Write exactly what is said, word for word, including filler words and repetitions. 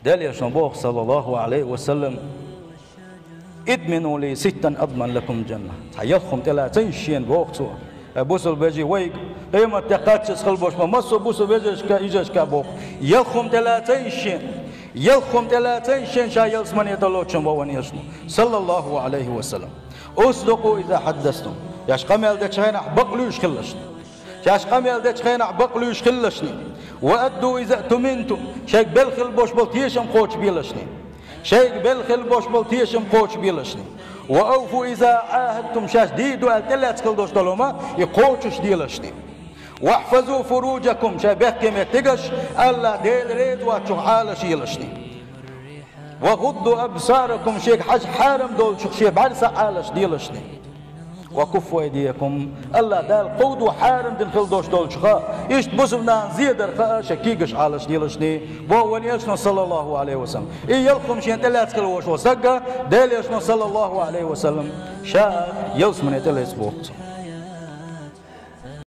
Даьла Элчано боху, саллаллаху Ӏалайхи ва саллам: «اضمنوا لي ستا أضمن لكم الجنة». Цхьа ялх хӀума тӀелаца шена, боху цо. Э, бусалба вежарий, вайга къематде кхаччалц хила болуш бу массо а бусалба вежаршка, йижаршка боху. Ялх хӀума тӀелаца шена. Ялх хӀума тӀелаца шена, ша ялсамане тӀелоцуш ву вайн Элчано, саллаллаху Ӏалайхи ва саллам. «اصدقوا إذا حدثتم». Шаьш къамел дечу хенахь бакълуьйш хилалаш. Шаьш къамел дечу хенахь бакълуьйш хилалаш. «وأدوا إذا اؤتمنتم». Шайга белла хила болуш болу тешам кхочушбелаш. Шайга белла хила болуш болу тешам кхочушбелаш. «وأوفوا إذا عاهدتم». Шаьш дийр ду аьлла тӀелаьцна хила долуш долу хӀума, и кхочушделаш. «واحفظوا فروجكم». Шайн бехке меттигаш АллахӀ Дела реза воцчух Ӏалашъелаш. «وغضوا أبصاركم». Шега хьажа хьарам долчух шен бӀаьрса Ӏалашделаш. «وكفوا أيديكم». АллахӀ Дала кховдо хьарам дина хила долуш долчух, иштта бусалба нахана зедар хаа шайн кегаш Ӏалашделаш, боху вайн Элчано, саллаллаху Ӏалайхи ва саллам. И ялх хӀума шена тӀелаьцна хила волуш волу стаг, Дела Элчано, саллаллаху Ӏалайхи ва саллам, ша ялсамане тӀелаьцна боху цо.